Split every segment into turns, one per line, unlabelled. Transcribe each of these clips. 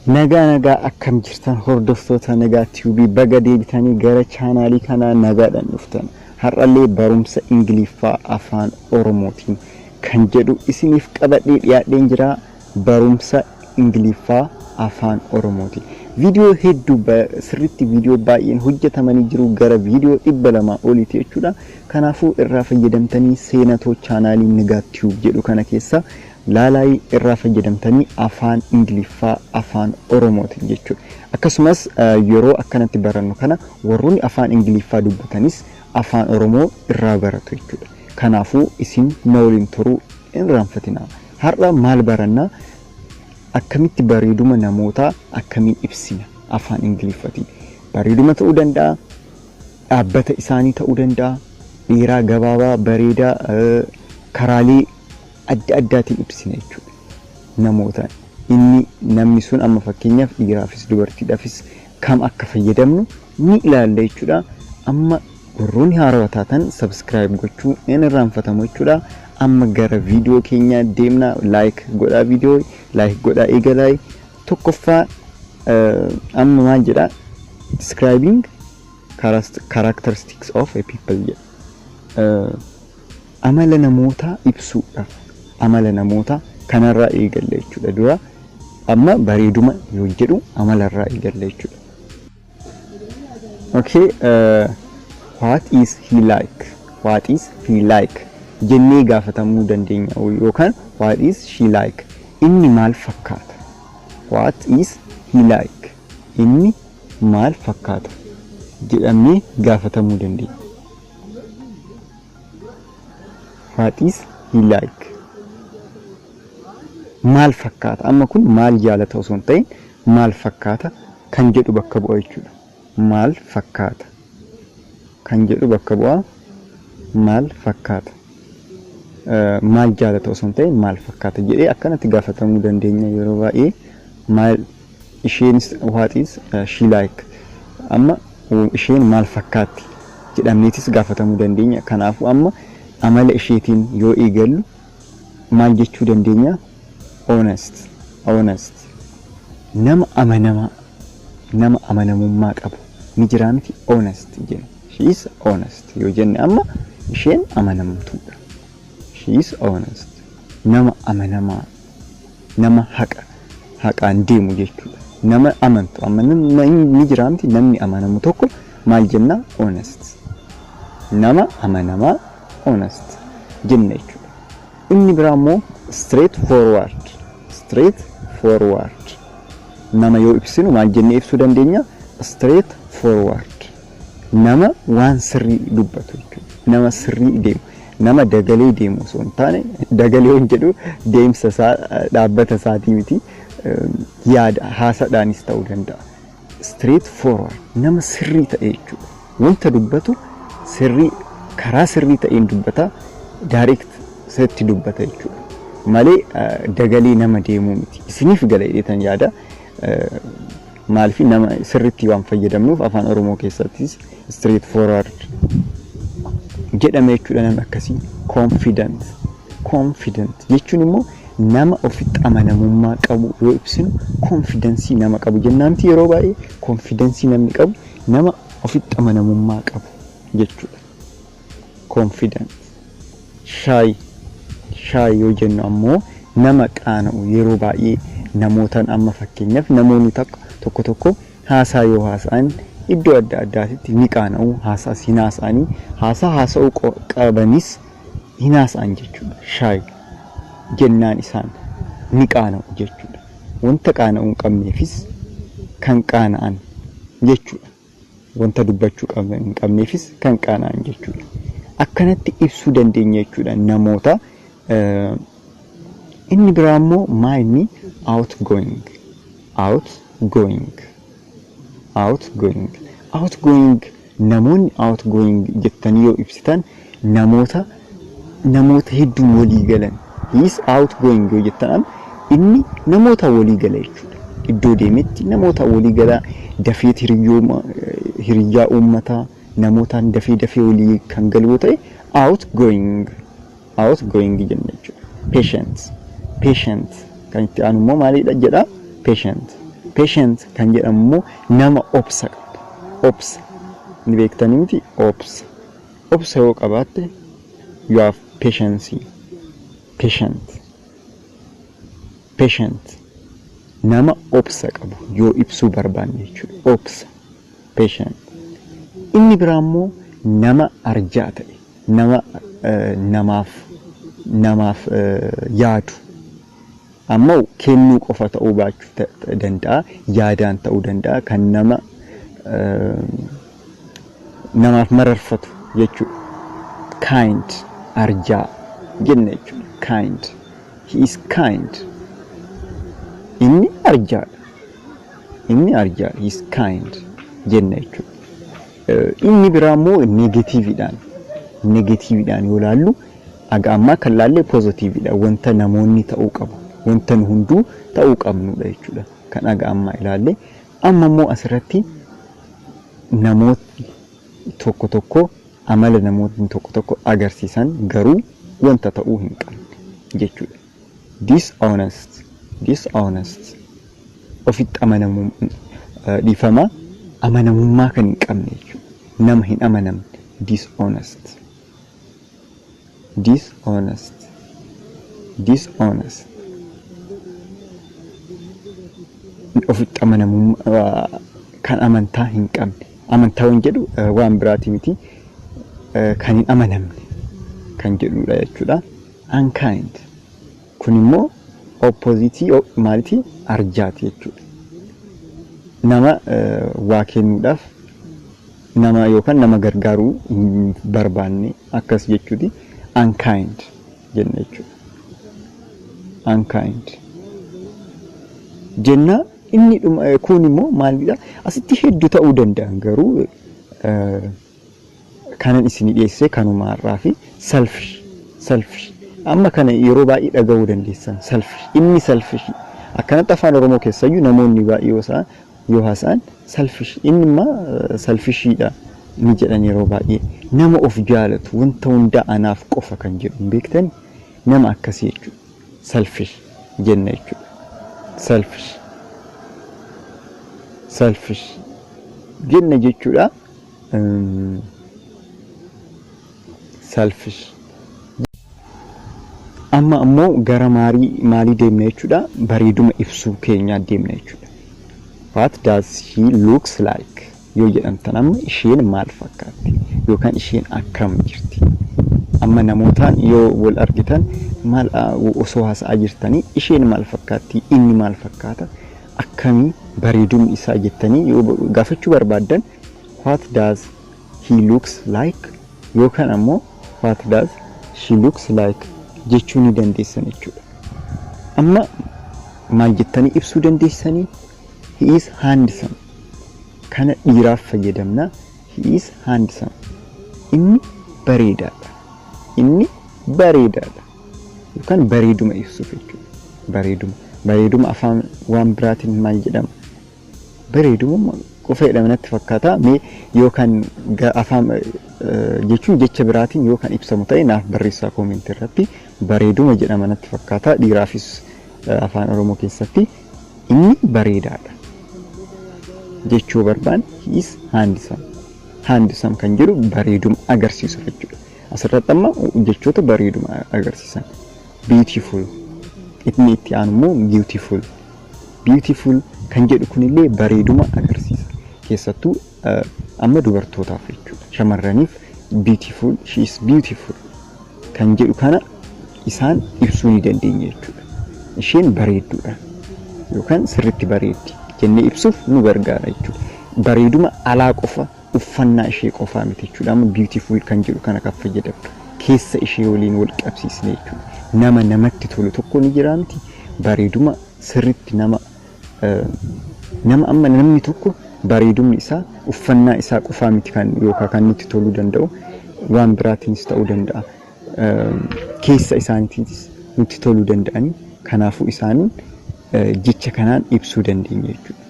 Nagaa nagaa, akkam jirtan hordoftoota Nagaa Tube? Baga deebitanii gara chaanaalii kanaa nagaadhaan dhuftan. Har'allee barumsa Ingiliffaa afaan Oromootiin kan jedhu isiniif qabadhee dhiyaadheen jira. Barumsa Ingiliffaa afaan Oromootiin. Viidiyoo hedduu, sirriitti viidiyoo baay'een hojjetamanii jiru, gara viidiyoo 200 oliiti jechuudha. Kanaafuu irraa fayyadamtanii seenatoo chaanaalii Nagaa Tube jedhu kana keessa laalaayii irraa fayyadamtanii afaan Ingiliffaa afaan Oromootiin jechuudha. Akkasumas yeroo akkanatti barannu kana warroonni afaan Ingiliffaa dubbatanis afaan Oromoo irraa baratu jechuudha. Kanaafuu isin na waliin turuu hin irraanfatinaa. Har'a maal barannaa? Akkamitti bareeduma namootaa akkamiin ibsina afaan Ingiliffatiin? Bareeduma ta'uu danda'a, dhaabbata isaanii ta'uu danda'a, dheeraa, gabaabaa, bareedaa, karaalee adda addaatiin ibsina jechuudha. Namoota inni namni sun amma fakkeenyaaf dhiiraafis dubartiidhaafis kam akka fayyadamnu ni ilaalla jechuudha. Amma warroonni haarawaa taatan subscribe gochuu hin irraanfatamu jechuudha. Amma gara viidiyoo keenyaa deemna. Like godhaa, viidiyoo like godhaa eegalaa. Tokkoffaa amma maal jedhaa? "Describing characteristics of a people" jedha. Amala namootaa ibsuudhaaf, amala namootaa kanarraa eegalla jechuudha. Dura amma bareeduma yoo jedhu amalarraa eegalla jechuudha. Okay, "What is he like? What is he like?" jennee gaafatamuu dandeenya, yookaan "What is she like?" Inni maal fakkaata? "What is he like?" Inni maal fakkaata jedhamnee gaafatamuu dandeenya. "What is he like?" Maal fakkaata? Amma kun maal jaalata osoo hin ta'in maal fakkaata kan jedhu bakka bu'a jechuudha. Maal fakkaata kan jedhu bakka bu'a. Maal fakkaata? Maal jaalata osoo hin ta'in maal fakkaata jedhee akkanatti gaafatamuu dandeenya yeroo baay'ee. Maal isheenis, "What is she like?" Amma isheen maal fakkaatti jedhamneetis gaafatamuu dandeenya. Kanaafuu amma amala isheetiin yoo eegallu maal jechuu dandeenya? Honest, honest. Nama amanamaa, nama amanamummaa qabu ni jiraa miti? Honest jenna. "She is honest" yoo jenne amma isheen amanamtuudha. She is honest. Nama amanamaa, nama haqa haqaan deemu jechuudha. Nama amantu amma ni jiraa miti? Namni amanamu tokko maal jenna? Honest. Nama amanamaa honest jenna jechuudha. Inni biraa immoo straight forward. Straight forward. Nama yoo ibsinu maal jennee ibsuu dandeenya? Straight forward. Nama waan sirrii dubbatu jechuudha. Nama sirrii deemu. Nama dagalee deemu osoo hin taane, dagalee hin jedhu, deemsa isaa, dhaabbata isaatii miti, yaada haasadhaanis ta'uu danda'a. Straight forward nama sirrii ta'e jechuudha. Wanta dubbatu sirrii, karaa sirrii ta'een dubbata, direct sirriitti dubbata jechuudha. Malee dagalee nama deemuu miti. Isiniif gala jedheetan yaada. Maaliif nama sirriitti waan fayyadamnuuf afaan Oromoo keessattis straight forward jedhame jechuudha namni akkasii. Confident. Confident jechuun immoo nama ofitti amanamummaa qabu yoo ibsinu confidence nama qabu jennaanti. Yeroo baay'ee confidence namni qabu nama ofitti amanamummaa qabu jechuudha. Confident. Shy. Shy yoo jennu ammoo nama qaana'u. Yeroo baay'ee namootaan amma fakkeenyaaf namoonni tokko tokko tokko haasaa yoo haasa'an iddoo adda addaatitti ni qaana'u, haasaas hin haasa'anii, haasaa haasa'uu qabanis hin haasa'an jechuudha. Shy jennaan isaan ni qaana'u jechuudha. Wanta qaana'uu hin qabneefis kan qaana'an jechuudha. Wanta dubbachuu hin qabneefis kan qaana'an jechuudha. Akkanatti ibsuu dandeenya jechuudha namoota. Inni biraa immoo maa inni? Outgoing, outgoing, outgoing, outgoing. Namoonni outgoing jettanii yoo ibsitan namoota hedduun walii galan. "He is outgoing" yoo jettan inni namoota walii gala jechuudha. Iddoo deemetti namoota walii galaa, dafeet hiriyyaa uummataa, namootaan dafee dafee walii kan galu yoo ta'e outgoing, outgoing jenna jechuudha. Patient, patient kan itti aanu immoo maalidha jedha? Patient. Patient kan jedhamu immoo nama obsa qabu. Obsa. Ni beektanii miti? Obsa. Obsa yoo qabaatte, you have patience. Patient. Patient. Nama obsa qabu yoo ibsuu barbaanne jechuudha. Obsa. Patient. Inni biraa immoo nama arjaa ta'e, nama namaaf yaadu. Ammoo kennuu qofa ta'uu baachuu danda'a, yaadaan ta'uu danda'a, kan nama namaaf mararfatu jechuudha. Kind, arjaa jenna jechuudha. Kind. He is kind. Inni arjaadha. Inni arjaadha. He is kind jenna jechuudha. Inni biraa immoo negativeiidhaan yoo laallu, aga ammaa kan laalle positiveiidha. Wanta namoonni ta'uu qabu. Wanta nu hunduu ta'uu qabnudha jechuudha. Kan aga ammaa ilaalle. Amma immoo asirratti namootni tokko tokko, amala namootni tokko tokko agarsiisan garuu wanta ta'uu hin qabne jechuudha. Dishonest, dishonest, ofitti amanamuu, dhiifama, amanamummaa kan hin qabne jechuudha. Nama hin amanamne, dishonest, dishonest, dishonest. Ofitti amanamummaa kan amantaa hin qabne. Amantaa waan jedhu waan biraati miti, kan hin amanamne kan jedhudha jechuudha. Unkind. Kun immoo opposite maaliti? Arjaati jechuudha. Nama waa kennuudhaaf nama yookaan nama gargaaruu hin barbaanne akkas jechuuti. Unkind jenna jechuudha. Unkind jenna. Inni kun immoo maalidha? Asitti hedduu ta'uu danda'an, garuu kanan isinii dhiyeesse kanuma har'aa fi selfish, selfish. Amma kana yeroo baay'ee dhaga'uu dandeessan, selfish. Inni selfish. Akkanatti Afaan Oromoo keessayyuu namoonni baay'ee yoo haasa'an, selfish, inni immoo selfishiidha ni jedhan yeroo baay'ee. Nama of jaalatu, wanta hundaa anaaf qofa kan jedhu hin beektani, nama akkasii jechuudha. Selfish jenna jechuudha. Selfish. Selfish jenna jechuudha. Selfish. Amma ammoo gara maarii maalii deemna jechuudha? Bareeduma ibsuu keenyaa deemna jechuudha. What does she looks like yoo jedhamtan, amma isheen maal fakkaatti yookaan isheen akkam jirti? Amma namootaan yoo wal argitan, maal osoo haasa'aa jirtanii, isheen maal fakkaatti, inni maal fakkaata, akkamii bareedumni isaa jettanii yoo gaafachuu barbaaddan, what does he looks like yookaan ammoo what does she looks like jechuu ni dandeessan jechuudha. Amma maal jettanii ibsuu dandeessanii? He is handsome. Kana dhiiraaf fayyadamna. He is handsome. Inni bareedaadha. Inni bareedaadha. Yookaan bareeduma ibsuuf jechuudha. Bareeduma. Bareeduma afaan waan biraatiin maal jedhama? Bareeduma qofa jedhama natti fakkaata. Mee yookaan afaan jechuun jecha biraatiin yoo kan ibsamu ta'e naaf barreessaa commentii irratti. Bareeduma jedhama natti fakkaata. Dhiiraafis Afaan Oromoo keessatti inni bareedaadha jechuu barbaan, he is handsome. Handsome kan jedhu bareeduma agarsiisuuf jechuudha. Asirratti amma jechoota bareeduma agarsiisan. Beautiful. Inni itti aanu immoo beautiful. Beautiful kan jedhu kunillee bareeduma agarsiisa. Keessattuu amma dubartootaaf jechuudha. Shamarraniif beautiful, she is beautiful kan jedhu kana isaan ibsuu ni dandeenya jechuudha. Isheen bareedduudha yookaan sirriitti bareeddi jennee ibsuuf nu gargaara jechuudha. Bareeduma alaa qofa, uffannaa ishee qofaa miti jechuudha. Amma beautiful kan jedhu kana kan fayyadamnu keessa ishee waliin wal qabsiisne jechuudha. Nama namatti tolu tokko ni jira miti? Bareeduma sirriitti nama, amma namni tokko bareedumni isaa uffannaa isaa qofaa miti kan yookaan kan nutti toluu danda'u, waan biraatiinis ta'uu danda'a. Keessa isaaniitiinis nutti toluu danda'anii, kanaafuu isaaniin jecha kanaan ibsuu dandeenya jechuudha.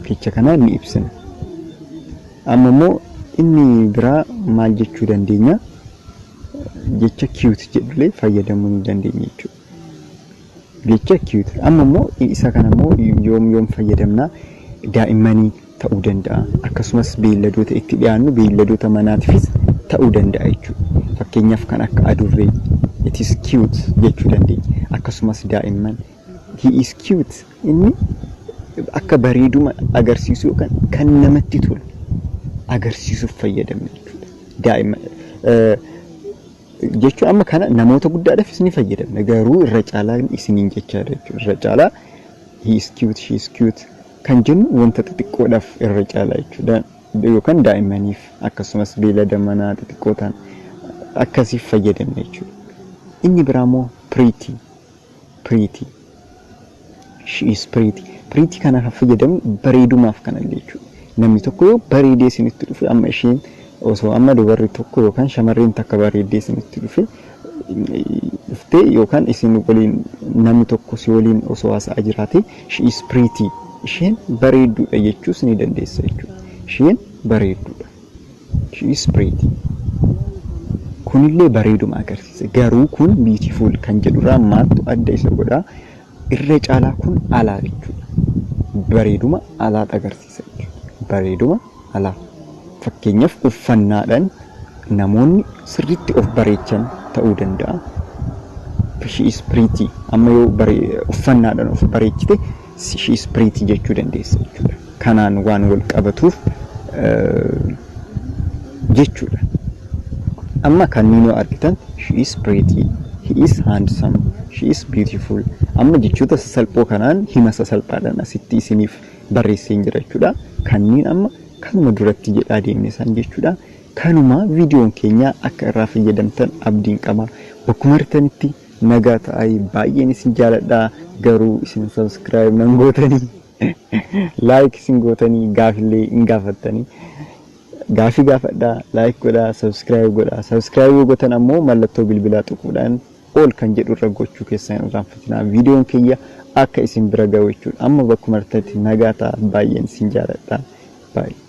Jecha kanaan ni ibsina. Amma immoo inni biraa maal jechuu dandeenya? Jecha cute jedhullee fayyadamuu ni dandeenya jechuudha. Jecha cute. Amma immoo isa kana immoo yoom yoom fayyadamna? Daa'immanii ta'uu danda'a. Akkasumas beeyladoota itti dhiyaannu, beeyladoota manaatiifis ta'uu danda'a jechuudha. Fakkeenyaaf kan akka adurree, "It is cute" jechuu dandeenya. Akkasumas daa'imman, "He is cute", inni akka bareeduma agarsiisu yookaan kan namatti tolu agarsiisuuf fayyadamna jechuudha. Daa'imman jechuun amma kana namoota guddaadhaafis ni fayyadamna, garuu irra caalaa isiniin jechaadha jechuudha. Irra caalaa "He is cute", "She is cute" kan jennu wanta xixiqqoodhaaf irra caalaa jechuudha. Yookaan daa'immaniif, akkasumas beelada manaa xixiqqoo ta'an akkasiif fayyadamna jechuudha. Inni biraa immoo pretty, pretty, she is pretty. Pretty kana kan fayyadamnu bareedumaaf kanallee jechuudha. Namni tokko yoo bareedee isinitti dhufe, amma isheen osoo amma dubarri tokko yookaan shamarreen takka bareeddee isinitti dhuftee yookaan isin waliin namni tokko si waliin osoo haasa'aa jiraate, "She is pretty", isheen bareedduudha jechuus ni dandeessa jechuudha. Isheen bareedduudha. She is pretty. Kunillee bareeduma agarsiisa. Garuu kun beautiful kan jedhurraa maaltu adda isa godhaa? Irra caalaa kun alaa jechuudha. Bareeduma alaa agarsiisa jechuudha. Bareeduma alaa. Fakkeenyaaf uffannaadhaan namoonni sirriitti of bareechan ta'uu danda'a. "She is pretty." Amma yoo uffannaadhaan of bareechite, "She is pretty" jechuu dandeessa jechuudha. Kanaan waan wal qabatuuf jechuudha. Amma kanneen yoo argitan, she is pretty, he is handsome, she is beautiful. Amma jechoota sasalphoo kanaan hima sasalphaadhaan asitti isiniif barreessee jira jechuudha. Kanneen amma kanuma duratti jedhaa deemne san jechuudha. Kanuma viidiyoon keenya akka irraa fayyadamtan abdiin qaba. Bakkuma jirtanitti nagaa ta'aa, baay'een isin jaaladha. Garuu isin subscribe nan gootanii, like isin gootanii, gaafillee hin gaafattanii. Gaafii gaafadhaa, like godhaa, subscribe godhaa. Subscribe yoo gootan ammoo mallattoo bilbilaa tuquudhaan all kan jedhu irra gochuu keessan hin irraanfatinaa. Viidiyoon kiyya akka isin bira gahu jechuudha. Amma bakkuma jirtanitti nagaa ta'aa, baay'een isin jaaladha. Baay'ee.